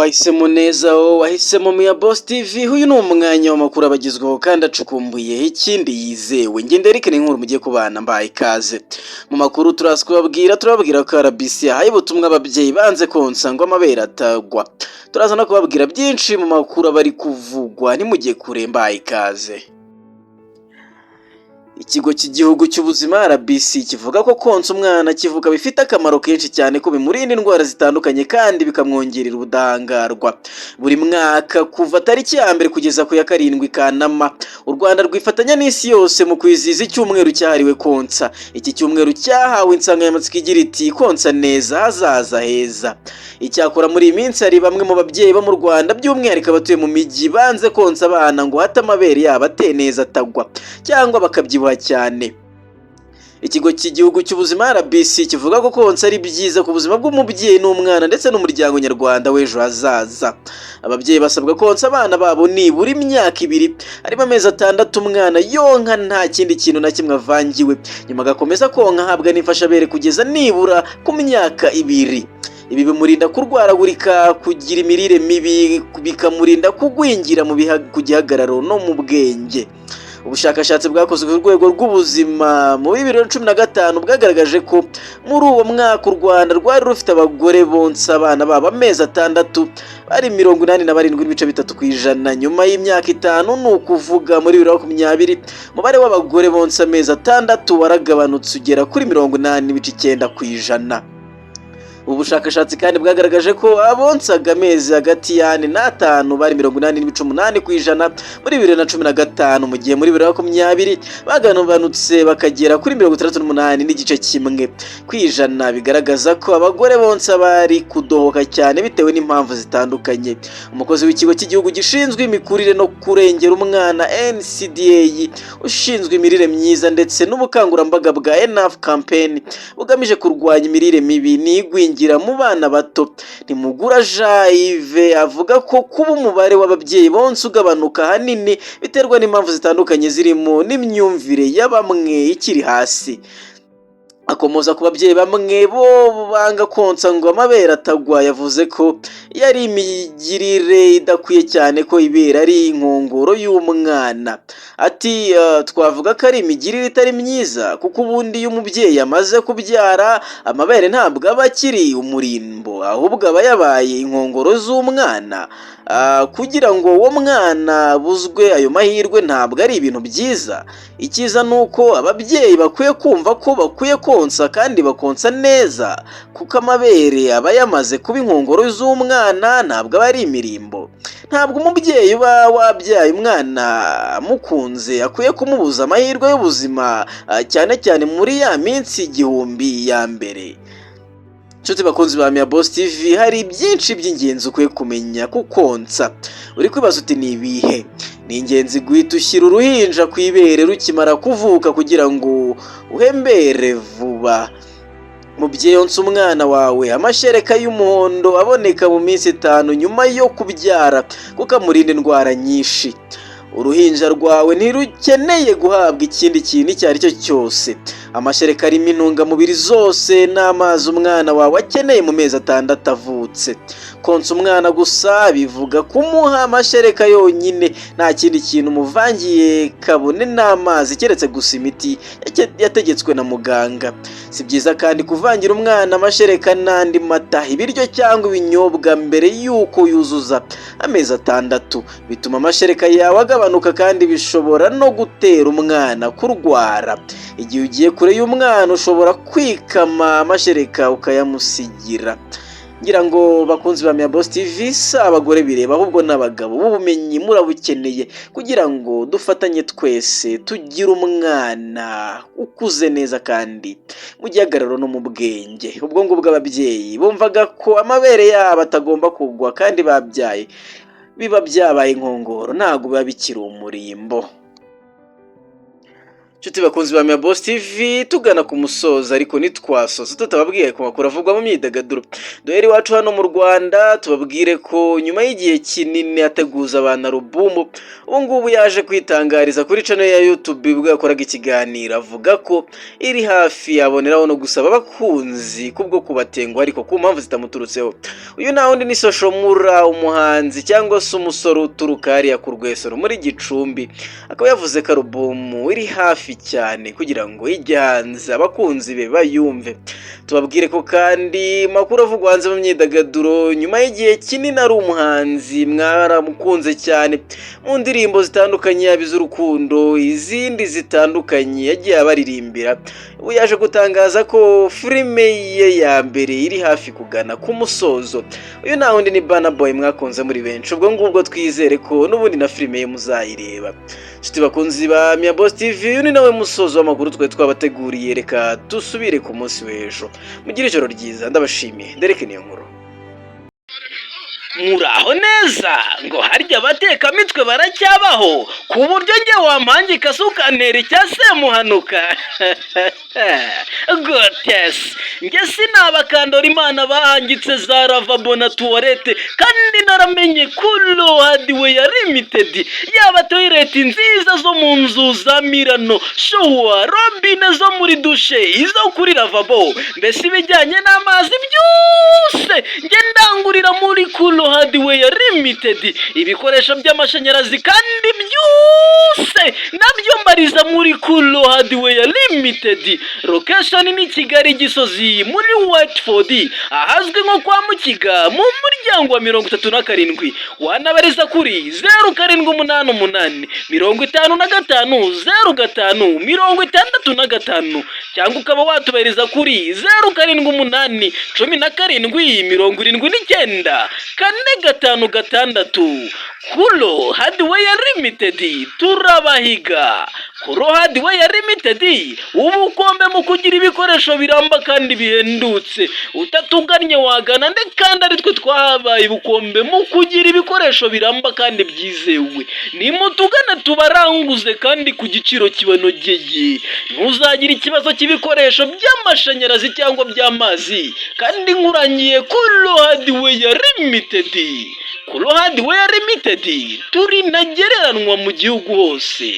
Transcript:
Wahisemo neza, wowe wahisemo Miya Boss TV. Uyu ni umwanya w'amakuru abagezweho kandi acukumbuye, ikindi yizewe. Ngende Eric inkuru mugiye kubana, mbaye ikaze. Mu makuru turaza kubabwira, turababwira ko RBC yahaye ubutumwa ababyeyi banze konsa ngo amabere atagwa. Turaza no kubabwira byinshi mu makuru aba ari kuvugwa, ntimujye kure, mbaye ikaze. Ikigo cy'Igihugu cy'Ubuzima RBC kivuga ko konsa umwana akivuka bifite akamaro kenshi cyane, ko bimurinda indwara zitandukanye kandi bikamwongerera ubudahangarwa. Buri mwaka kuva tariki ya 1 kugeza ku ya 7 Kanama, u Rwanda rwifatanya n'isi yose mu kwizihiza icyumweru cyahariwe konsa. Iki cyumweru cyahawe insanganyamatsiko igira iti: "Konsa neza, hazaza heza." Icyakora muri iyi minsi hari bamwe mu babyeyi bo mu Rwanda, by'umwihariko abatuye mu mijyi, banze konsa abana ngo hato amabere yabo ateye neza atagwa cyangwa bakabyibuha cyane. Ikigo cy'Igihugu cy'Ubuzima RBC kivuga ko konsa ari byiza ku buzima bw'umubyeyi n'umwana ndetse n'umuryango nyarwanda w'ejo hazaza. Ababyeyi basabwa konsa abana babo nibura imyaka 2, harimo amezi 6 umwana yonka nta kindi kintu na kimwe avangiwe, nyuma agakomeza konka ahabwa n'imfashabere kugeza nibura ku myaka 2. Ibi bimurinda kurwaragurika, kugira imirire mibi, bikamurinda kugwingira ku gihagararo no mu bwenge. Ubushakashatsi bwakozwe ku rwego rw'ubuzima mu 2015 bwagaragaje ko muri uwo mwaka u Rwanda rwari rufite abagore bonsa abana babo amezi 6 bari 87.3%. Nyuma y'imyaka 5, ni ukuvuga muri 2020, umubare w'abagore bonsa amezi 6 waragabanutse ugera kuri 80.9%. Ubu bushakashatsi kandi bwagaragaje ko abonsaga amezi hagati y'4 n'atanu bari 80.8% muri 2015, mu gihe muri 2020 bagabanutse bakagera kuri 68.1%. Bigaragaza ko abagore bonsa bari kudohoka cyane bitewe n'impamvu zitandukanye. Umukozi w'Ikigo cy'Igihugu gishinzwe Imikurire no Kurengera Umwana NCDA, ushinzwe imirire myiza ndetse n'ubukangurambaga bwa Enough Campaign bugamije kurwanya imirire mibi n'igwingira mu bana bato, Ntimugura Jean Yves, avuga ko kuba umubare w'ababyeyi bonsa ugabanuka ahanini biterwa n'impamvu zitandukanye, zirimo n'imyumvire ya bamwe ikiri hasi. Akomoza ku babyeyi bamwe bo banga konsa ngo amabere atagwa, yavuze ko yari imigirire idakwiye cyane, ko ibere ari inkongoro y'umwana. Ati: "Twavuga ko ari imigirire itari myiza, kuko ubundi iyo umubyeyi amaze kubyara, amabere ntabwo aba akiri umurimbo, ahubwo aba yabaye inkongoro z'umwana. Kugira ngo uwo mwana abuzwe ayo mahirwe ntabwo ari ibintu byiza. Icyiza ni uko ababyeyi bakwiye kumva ko bakwiye konsa kandi bakonsa neza, kuko amabere aba yamaze kuba inkongoro z'umwana, ntabwo aba ari imirimbo. Ntabwo umubyeyi uba wabyaye umwana amukunze akwiye kumubuza amahirwe y'ubuzima, cyane cyane muri ya minsi 1000 ya mbere." Inshuti bakunzi ba Mia Boss TV, hari byinshi by'ingenzi ukwiye kumenya ku konsa. Uri kwibaza uti: "Ni ibihe?" Ni ingenzi guhita ushyira uruhinja ku ibere rukimara kuvuka kugira ngo uhembere vuba. Mubyeyi onsa umwana wawe amashereka y'umuhondo aboneka mu minsi 5 nyuma yo kubyara, kuko amurinda indwara nyinshi. Uruhinja rwawe ntirukeneye guhabwa ikindi kintu icyo ari cyo cyose. Amashereka arimo intungamubiri zose n'amazi umwana wawe akeneye mu mezi 6 avutse. Konsa umwana gusa bivuga kumuha amashereka yonyine, nta kindi kintu umuvangiye, kabone n'amazi, keretse gusa imiti yategetswe na muganga. Si byiza kandi kuvangira umwana amashereka n'andi mata, ibiryo cyangwa ibinyobwa mbere y'uko yuzuza amezi 6. Bituma amashereka yawe agabanuka kandi bishobora no gutera umwana kurwara. Igihe ugiye kure y'umwana, ushobora kwikama amashereka ukayamusigira. Ngira ngo bakunzi ba Mia Boss TV, si abagore bireba ahubwo n'abagabo, ubumenyi murabukeneye kugira ngo dufatanye twese tugire umwana ukuze neza kandi mu gihagararo no mu bwenge. Ubwo ngubwo ababyeyi bumvaga ko amabere yabo atagomba kugwa kandi babyaye, biba byabaye inkongoro, ntabwo biba bikiri umurimbo. Nshuti bakunzi ba Boss TV, tugana ku musozo, ariko ntitwasoza tutababwiye ku makuru avugwa mu myidagaduro. Duhere iwacu hano mu Rwanda, tubabwire ko nyuma y'igihe kinini ateguza abantu album, ubu ngubu yaje kwitangariza kuri channel ya YouTube ubwo yakoraga ikiganiro, avuga ko iri hafi, yaboneraho no gusaba abakunzi kubwo kubatenguha, ariko ku mpamvu zitamuturutseho. Uyu nta wundi ni Social Mula, umuhanzi cyangwa se umusore uturuka hariya ku Rwesero muri Gicumbi, akaba yavuze ko album iri hafi cyane kugira ngo ijye hanze, abakunzi be bayumve. Tubabwire ko kandi makuru avugwa hanze mu myidagaduro, nyuma y'igihe kinini ari umuhanzi mwaramukunze cyane mu ndirimbo zitandukanye, yaba iz'urukundo, izindi zitandukanye yagiye abaririmbira, ubu yaje gutangaza ko filime ye ya mbere iri hafi kugana ku musozo. Uyu nta wundi ni Burna Boy mwakunze muri benshi. Ubwo ngubwo twizere ko n'ubundi na filime ye muzayireba. Inshuti bakunzi ba Mia Boss TV, uyu ni nawe musozo w'amakuru twari twabateguriye. Reka dusubire ku munsi w'ejo. Mugire ijoro ryiza, ndabashimiye. Ndereke niyo nkuru. Muraho neza. Ngo harya abatekamitwe baracyabaho, ku buryo njye wampangika se ukantera icya Semuhanuka gotesi? Njye sinabakandora Imana bahangitse za lavabo na toilette, kandi naramenye Kuro Hardware Limited. Yaba toilette nziza zo mu nzu za Milano, shower, robine zo muri douche, izo kuri lavabo, mbese ibijyanye n'amazi byose njye ndangurira muri Kuro Hardware Limited. Ibikoresho by'amashanyarazi kandi byose nabyo mbariza muri Kuro Hardware Limited. Location ni Kigali, Gisozi, muri Watford, ahazwi nko kwa Mukiga, mu muryango wa 37. Wanabariza kuri 0788550565, cyangwa ukaba watubariza kuri 0781779456. Kuro Hardware Limited, turabahiga. Kuro Hardware Limited, ubukombe mu kugira ibikoresho biramba kandi bihendutse. Utatugannye wagana nde kandi ari twe twahabaye ubukombe mu kugira ibikoresho biramba kandi byizewe? Nimutugane tubaranguze kandi ku giciro kibanogeye. Ntuzagire ikibazo cy'ibikoresho by'amashanyarazi cyangwa by'amazi kandi nkurangiye Kuro Hardware Limited. Kuro Hardware Limited, turi ntagereranwa mu gihugu hose.